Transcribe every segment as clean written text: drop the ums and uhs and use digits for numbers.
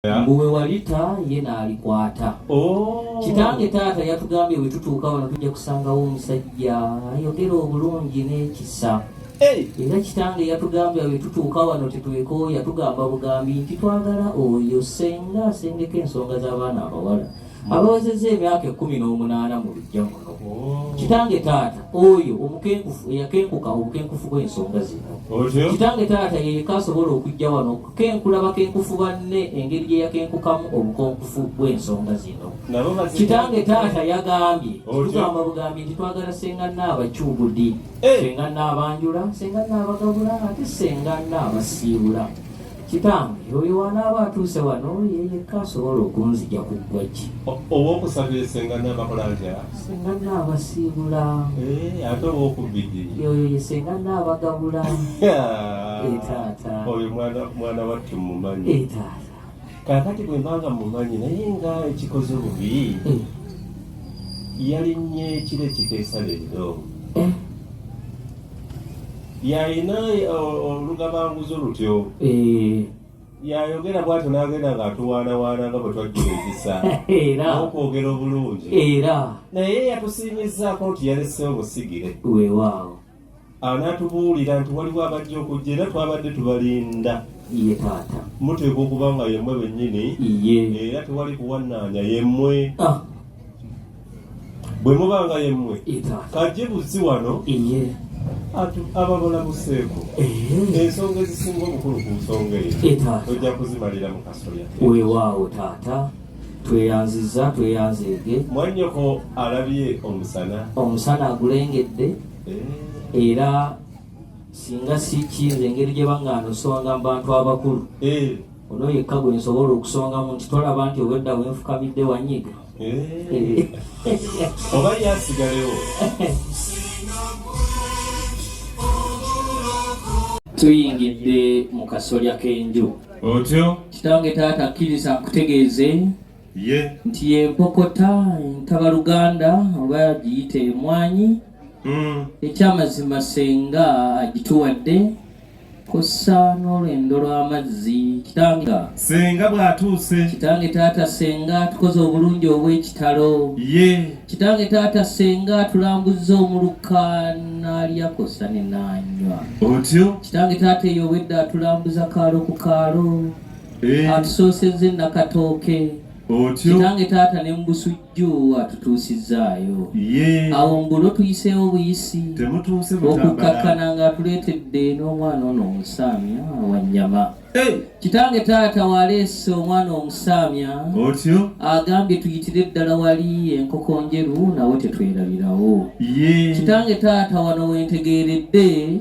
Mbu we walita ye n'alikwata. Oh. Kitange taata yatugambye bwe tutuuka wano tujja kusangawo omusajja ayogera obulungi n'ekisa. Era kitange yatugambye bwe tutuuka wano tetwekooya, tugamba bugambi nti twagala oyo ssenga asengeka ensonga z'abaana abawala abawezezza emyaka 18 mu luggya muno. Oh. Kitange taata oyo omukenkufu eyakenkuka obukenkufu bw'ensonga zino. Otyo? Kitange taata ye yekka asobola okujja wano okukenkula bakenkufu banne engeri gye yakenkukamu obukonkufu bw'ensonga zino. Nabo bazina. Kitange taata yagambye, Otyo? tugamba bugambi nti twagala ssenga Nnaabakyubudi, ssenga Nnaabanjula, ssenga Nnaabagabula ate ssenga Nnaabasiibula. Kitange oyo wanaaba atuuse wano ye yekka asobola okunzija ku ggwagi. Owokusatu ye ssenga Nnaabakola atya? Ssenga Nnaabasiibula. Ate owokubiri? Yoyo ye ssenga Nnaabagabula. Taata. Oyo mwana wattu mumanyi. Taata. Kaakati bwe mbanga mumanyi naye nga ekikoze obubi yalinnye ekiro ekikeesa leero. Yalina olugabanguzo lutyo. Yayogera bw'atyo n'agenda ng'atuwaanawaana nga bwe twajjula ekisa n'okwogera obulungi. Naye yatusiimizzaako nti yaleseewo busigire. Weewaawo. Anaatubuulira nti waliwo abajja okujja era twabadde tubalinda. Ye taata. Muteekwa okuba nga yemmwe bennyini. Ye. Era tewali kuwannaanya yemmwe. Bwe muba nga yemmwe. Ye taata. Kajje buzzi wano. Ye. Ababalamuseeko. Ensonga ezisinga obukulu ku nsonga eyo. Ye taata. Tojja kuzimalira mu kasolya. Weewaawo taata. Tweyanzizza, tweyanzeege. Mwannyoko alabye omusana. Omusana agulengedde. Era singa si kinze engeri gye baŋŋaana osonga mu bantu abakulu. Ono yekka gwe nsobola okusongamu nti tolaba nti obwedda bwe nfukamidde wanyiga. Oba ye asigalewo. Tuyingidde mu kasolya k'enju. Otyo? Kitange taata akkiriza nkutegeeze. Ye. Nti y'empokota entabaluganda oba giyite emwanyi. Ekyamazima ssenga agituwadde kossa n'olwendo lw'amazzi. Kitange. Ssenga bw'atuuse. Kitange taata ssenga tukoze obulungi obw'ekitalo. Ye. Kitange taata ssenga tulambuzza omuluka n'alya kossa ne n'anywa. Otyo? Kitange taata eyo obwedda atulambuza kaalo ku kaalo. Atusoosezza Nakatooke. Otyo? Kitange taata ne mu Busujju atutuusizzaayo. Ye. Awo mbulo tuyiseewo buyisi. Temutuuse Butambala. Okukkakkana ng'atuleetedde n'omwana ono omusaamya wa nnyama. Kitange taata waleese omwana omusaamya. Otyo? Agambye tuyitire ddala wali enkoko njeru nawe tetwerabirawo. Ye. Kitange taata wano wentegeeredde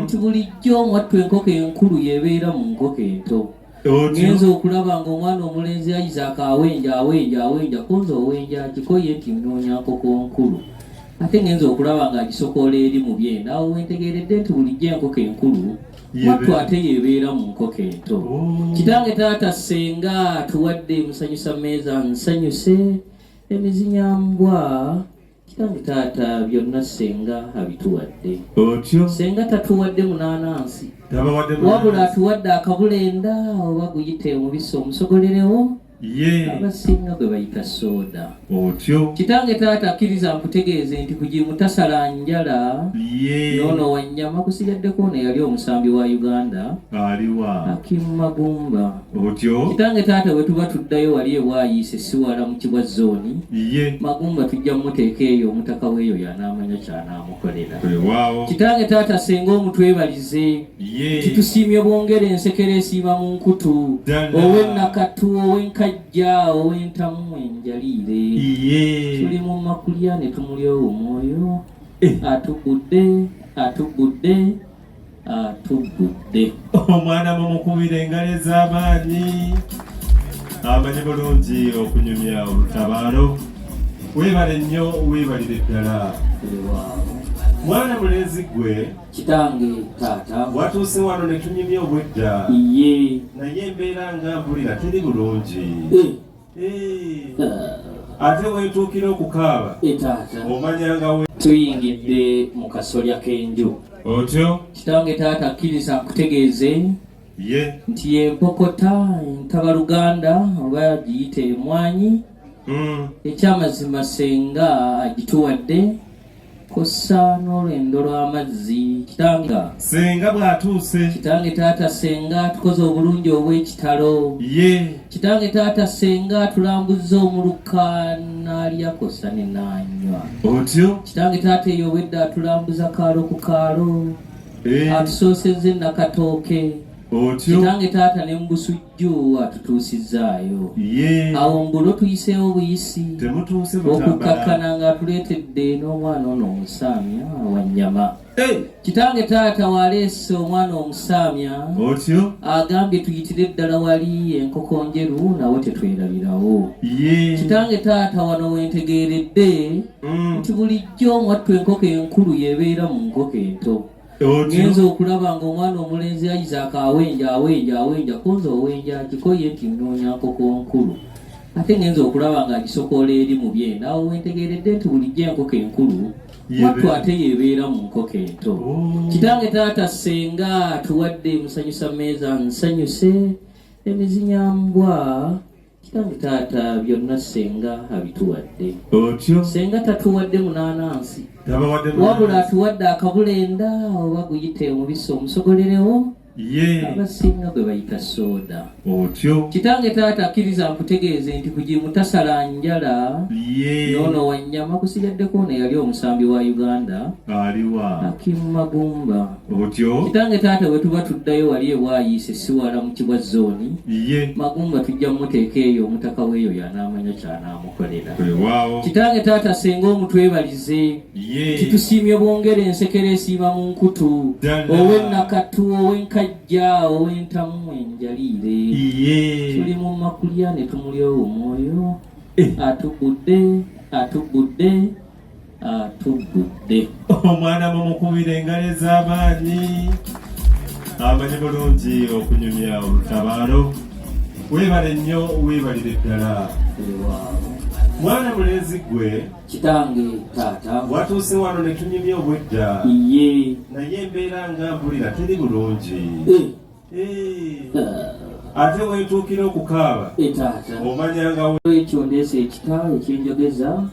nti bulijjo mwattu enkoko enkulu yebeera mu nkoko ento. Otyo? Ngenze okulaba ng'omwana omulenzi Isaac awenja awenja awenja konze owenja agikoye nti nnoonya nkoko nkulu. Ate ngenze okulaba ng'agisokoola eri mu byenda. Awo wentegeeredde nti bulijjo enkoko enkulu mwattu ate yebeera mu nkoko ento. Kitange taata ssenga atuwadde musanyusa mmeeza nsanyuse emizinyambwa. Kitange taata byonna ssenga abituwadde. Otyo? Ssenga tatuwadde munaanansi. Tabawadde munaanansi. Wabula atuwadde akabulenda oba guyite omubisi omusogolerewo. Ye. Abasinga gwe bayita soda. Otyo? Kitange taata akkiriza nkutegeeze nti ku gimutasala njala. Ye. N'ono wa nnyama kusigaddeko ono eyali omusambi wa Uganda. Aliwa? Akim Magumba. Otyo? Kitange taata bwe tuba tuddayo wali ewaayise siwala mu Kibwa zooni. Ye. Magumba tujja mmuteeka eyo omutaka w'eyo y'anaamanya ky'anaamukolera. Weewaawo. Kitange taata ssenga omutwebalize. Ye. Titusiimye bwongere ensekere esiiba mu nkutu. Ddala. Ow'ennakatu, ow'enkajja, ow'entamu enjaliire. Ye. Tuli mu makulya ne tumulyowa omwoyo. Atugudde, atugudde, atugudde. Omwana mumukubira engalo ez'amaanyi. Amanyi bulungi okunyumya olutabaalo. Weebale nnyo, weebalire ddala. Mwana mulenzi ggwe. Kitange taata. Watuuse wano ne tunyumya obwedda. Ye. Naye embeera nga mpulira teri bulungi. Ate weetuukira okukaaba. Taata. Omanya nga we. Tuyingidde mu kasolya k'enju. Otyo? Kitange taata akkiriza nkutegeeze. Ye. Nti empokota entabaluganda oba giyite emwanyi. Ekyamazima senga agituwadde kossa n'olwendo lw'amazzi kitange. Senga bw'atuuse. Kitange taata senga tukoze obulungi obw'ekitalo. Ye. Kitange taata senga tulambuzza omuluka n'alya kossa ne n'anywa. Otyo. Kitange taata eyo obwedda atulambuza kaalo ku kaalo. Atusoosezza Nakatooke. Otyo. Kitange taata ne mu Busujju atutuusizzaayo. Ye. Awo mbulo tuyiseewo buyisi. Temutuuse Butambala. Okukakkana ng'atuleetedde n'omwana ono omusaamya wa nnyama. Kitange taata waleese omwana omusaamya. Otyo. Agambye tuyitire ddala wali enkoko njeru nawe tetwerabirawo. Ye. Kitange taata wano wentegeeredde nti bulijjo mwattu enkoko enkulu yebeera mu nkoko ento. Ngenze okulaba ng'omwana omulenzi Isaac awenja awenja awenja konze owenja kikoye nti nnoonya nkoko nkulu ate ngenze okulaba ng'agisokoola eri mu byenda awo wentegeeredde nti bulijjo enkoko enkulu mwattu ate yebeera mu nkoko ento. Kitange taata senga atuwadde musanyusa mmeeza nsanyuse emizinyambwa. Kitange taata byonna senga abituwadde. Otyo. Senga tatuwadde munaanansi. Tabawadde Wabula atuwadde akabulenda oba guyite omubisi omusogolerewo. Ye. Abasinga gwe bayita soda. Otyo. Kitange taata akkiriza nkutegeeze nti kugimutasala njala. Ye. Noono wa nnyama kusigaddeko ono yali omusambi wa Uganda. Aliwa. Akim Magumba. Otyo. Kitange taata bwe tuba tuddayo wali ewaayise siwala mu Kibwa zooni. Ye. Magumba tujja mmuteeka eyo omutaka w'eyo y'anaamanya ky'anaamukolera. Weewaawo. Kitange taata senga omutwebalize. Ye. Titusiimye bwongera ensekere esiiba mu nkutu. Ddala. Ow'ennakatu, ow'enkajja, ow'entamu enjaliire. Ye. Tuli mu makulya ne tumulyowa omwoyo. Atubbudde, atubbudde, atubbudde. Omwana mumukubira engalo ez'amaanyi. Amanyi bulungi okunyumya olutabaalo. Weebale nnyo, weebalire ddala. Mwana mulenzi ggwe. Kitange taata. Watuuse wano ne tunyumya obwedda. Ye. Naye embeera nga mpulira teri bulungi. Ate weetuukira okukaaba. Taata. Omanya nga Ekyo ndeese ekita ekyenjogeza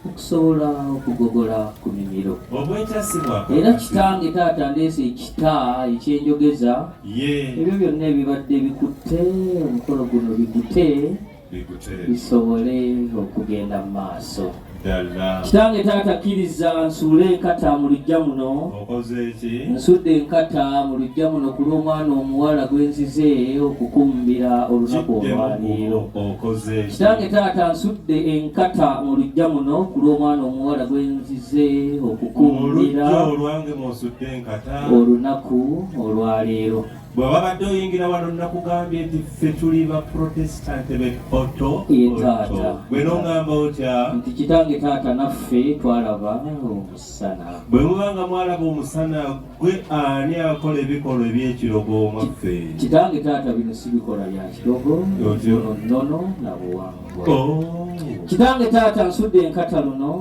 okusobola okugogola ku mimiro. Obwetasi bwa Era kitange taata ndeese ekita ekyenjogeza. Ye. Ebyo byonna ebibadde bikutte omukolo guno bigute. Bigute. Bisobole okugenda mu maaso. Ddala. Kitange taata kkiriza nsuule enkata mu luggya muno. Okoze ki? Nsudde enkata mu luggya muno ku lw'omwana omuwala gwe nzize okukumbira olunaku olwaleero. Okoze ki? Kitange taata nsudde enkata mu luggya muno ku lw'omwana omuwala gwe nzize okukumbira Mu luggya olwange mw'osudde enkata. olunaku olwaleero. Bwe wabadde oyingira wano nakugambye nti ffe tuli ba Protestant be Otto. Ye taata. Gwe n'ongamba otya? Nti kitange taata naffe twalaba omusana. Bwe muba nga mwalaba omusana gwe ani akola ebikolwa eby'ekirogo mwaffe? Kitange taata bino si bikolwa bya kirogo, Otyo. nnono na buwangwa. Oh. Kitange taata nsudde enkata luno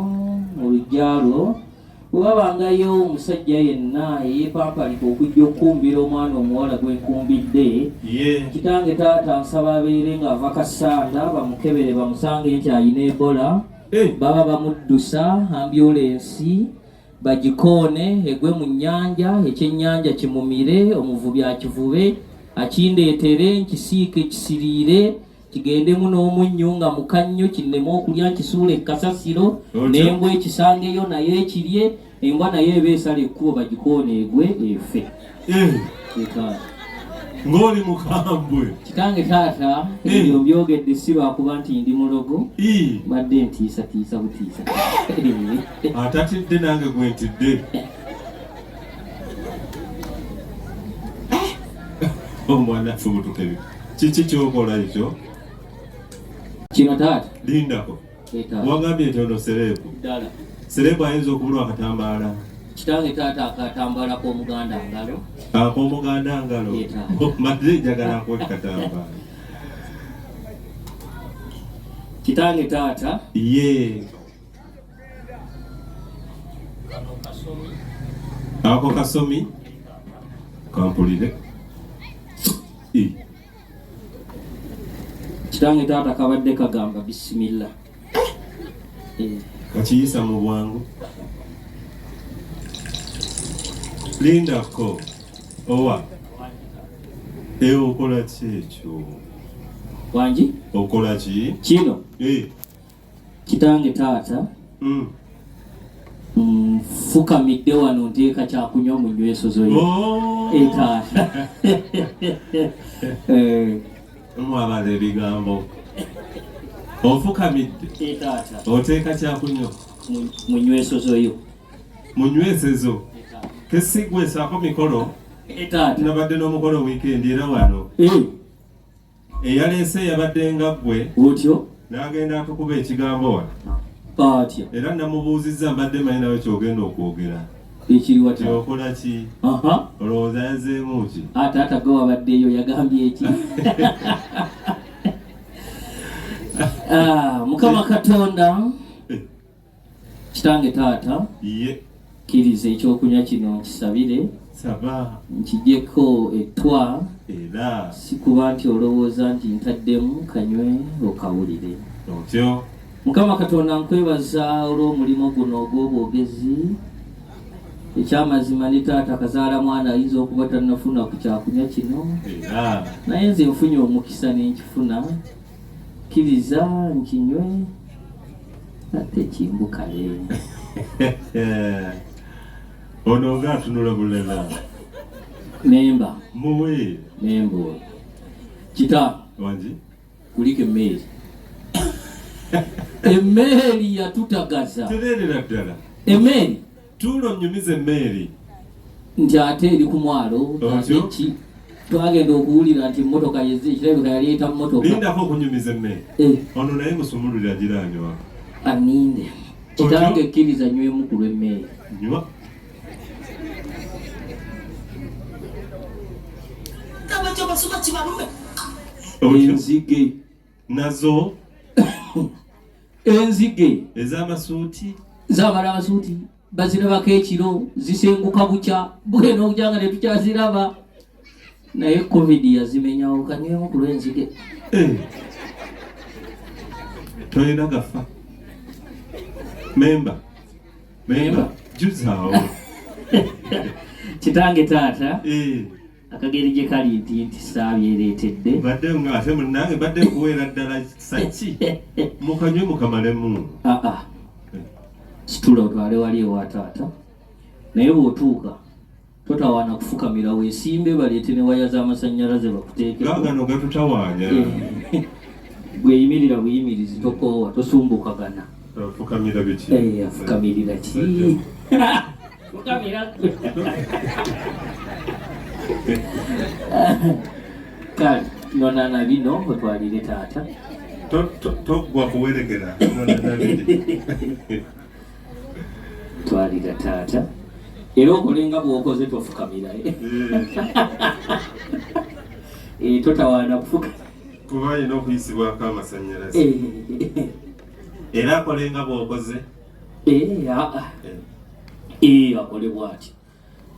mu luggya lwo. Bwe wabangayo omusajja yenna eyeepampalika okujja okukumbira omwana omuwala gwe nkumbidde, Ye. kitange taata nsaba abeere ng'ava Kassanda bamukebere bamusange nti alina Ebola. Baba bamuddusa ambulensi bagikoone egwe mu nnyanja, ekyennyanja kimumire, omuvubi akivube akindeetere nkisiike kisiriire kigendemu n'omunnyo nga mukannyo kinneme okulya nkisuule kasasiro n'embwa ekisangeyo naye ekirye embwa naye eba esala ekkubo bagikoone egwe efe. Ng'oli mukambwe. Kitange taata ebyo mbyogedde si lwakuba nti ndi mulogo, mbadde ntiisatiisa butiisa. Atatidde nange gwe ntidde. Omwana fubutuka ebyo. Kiki ky'okola ekyo? Kino taata. Lindako. Wagambye nti ono sereebu. Ddala. Sereebu ayinza okubulwa akatambaala. Kitange taata akatambaala k'omuganda ngalo. Ak'omuganda ngalo. Mbadde njagala nkuwe katambaala. Kitange taata. Ye. Ako kasomi. Kampulire. Kitange taata kabadde kagamba bisimilla. Kakiyisa mu bwangu. Lindako owa ewe okola ki ekyo? Wangi? Okola ki? Kino. Kitange taata. Nfukamidde wano nteeka kyakunywa mu nywesozo yo. Oh. Taata. Mwabala ebigambo. Ofukamidde. Taata. Oteeka kyakunywa mu nywesozo yo. Mu nywesezo. Kesigwesaako mikolo. Taata. Nabadde n'omukolo weekend era wano. Eyaleese yabadde nga ggwe. Otyo? N'agenda atukuba ekigambo wano. Atya? Era namubuuzizza mbadde mmanyi nawe ky'ogenda okwogera. Ekiriwa taata? Okola ki? Olowooza yazzeemu ki? Taata gwe wabaddeyo yagambye eki? Mukama Katonda, kitange taata, kkiriza ekyokunywa kino nkisabire. Saba. Nkijjeko ettwa. Era. Sikuba nti olowooza nti ntaddemu kanywe okawulire. Otyo. Mukama Katonda nkwebaza olw'omulimu guno ogw'obwogezi. Ekyamazima ne taata kazaala mwana ayinza okuba tannafuna ku kyakunywa kino. Era. Naye nze nfunye omukisa ne nkifuna. Kkiriza nkinywe ate kimbukale. Ono nga atunula bulala. Memba. Muwe. Memba oyo. Kita. Wangi. Kuliko emmeeri. Emmeeri yatutagaza. Tereerera ddala. Emmeeri. Tuulo nnyumiza emmeeri. Nti ate eri ku mwalo. Otyo? Ki? Twagenda okuwulira nti emmotoka yezze, kirabika yali eyita mmotoka. Lindako okunyumiza emmere. Ono naye musumululira agira anywa. Aninde. Kitange kkiriza nywemu ku lw'emmere. Nywa. Enzige. Nazo. Enzige. Ez'amasuuti. Z'amala amasuuti. Bazirabako ekiro, zisenguka bukya, bugenda okujja nga tetukyaziraba. Naye COVID yazimenyawo, kanywemu ku lw'enzige. Tolina gafa. Memba. Memba. Juzaawo. Kitange taata. Akageri gye kali nti saabyereetedde. Badde nga ate munnange badde nkuweera ddala saki. Mukanywe mukamalemu. Situla otwale wali ewa taata. Naye bw'otuuka totawaana kufukamira weesimbe baleete ne waya z'amasannyalaze bakuteekeko. Gaagano gatutawaanya. Gwe yimirira buyimirizi tokoowa tosumbukagana. Afukamira biki? Afukamirira ki? Fukamira. Kale nonana bino otwalire taata. Toggwa kuwerekera nonana biri. Twalira taata. Era okole nga bw'okoze tofukamira. Totawaana kufuka. Kuba alina okuyisibwako amasannyalaze. Era akole nga bw'okoze. Akole bw'ati.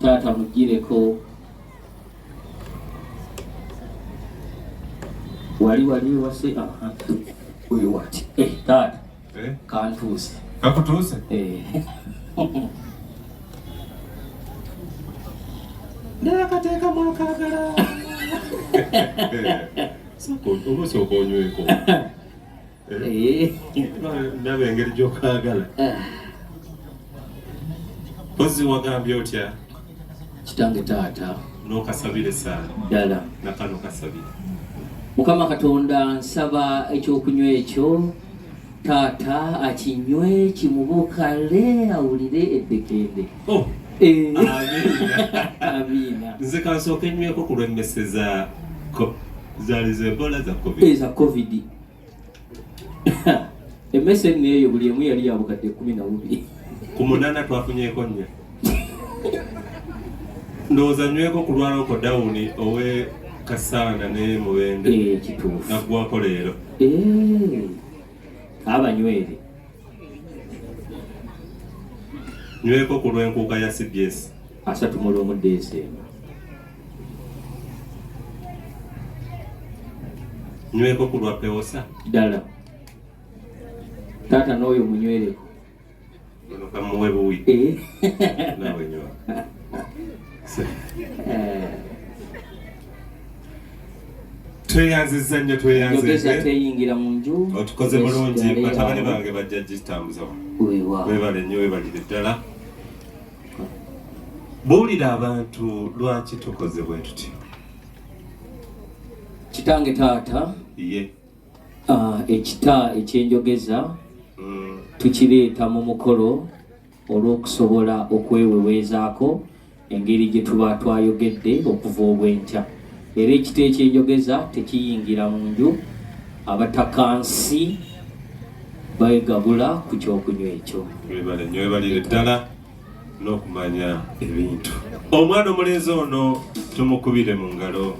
Taata mugireko. Wali wali wase oyo wati. Taata. Kantuuse. Kakutuuse? N'akateekamu akaagala. Oba osooka onyweko. Ndaba engeri gy'okaagala. Mpozzi wagambye otya? Kitange taata. N'okasabira essaala. Ddala. Nakano kasabire. Mukama Katonda nsaba ekyokunywa ekyo taata akinywe kimubukale awulire eddekende. Oh. Amiina. Nze kansooke nyweko ku lw'emmese za zaali za Ebola za COVID. Za COVID. Emmese nno eyo buli emu yali ya bukadde 12. Ku 8 twafunyeeko 4. Ndowooza nyweko ku lwa lockdown owe Kasaana ne Mubende. Kituufu. Naggwako leero. Abanywere. Nyweko ku lw'enkuuka ya CBS. 31 Desemba. Nyweko ku lwa pewosa. Ddala taata n'oyo munywereko. Ono kamuwe buwi. Eh. Nawe nywa. Eh. Tweyanzizza nnyo, Njogeza tweyanzizze. teyingira mu nju. Otukoze bulungi, Wesigale batabani awo. bange bajja gitambuza. Weewaawo. Webale nnyo, webalire ddala. Buulira abantu lwaki tukoze bwe tutyo. Kitange taata, Ye. Ekita ekyenjogeza tukireeta mu mukolo olw'okusobola okweweweezaako engeri gye tuba twayogedde okuva obwenkya. Era ekita ekyenjogeza tekiyingira mu nju, abatakansi beegabula ku kyokunywa ekyo. Webale nnyo, webalire ddala n'okumanya ebintu. Omwana omulenzi ono tumukubire mu ngalo.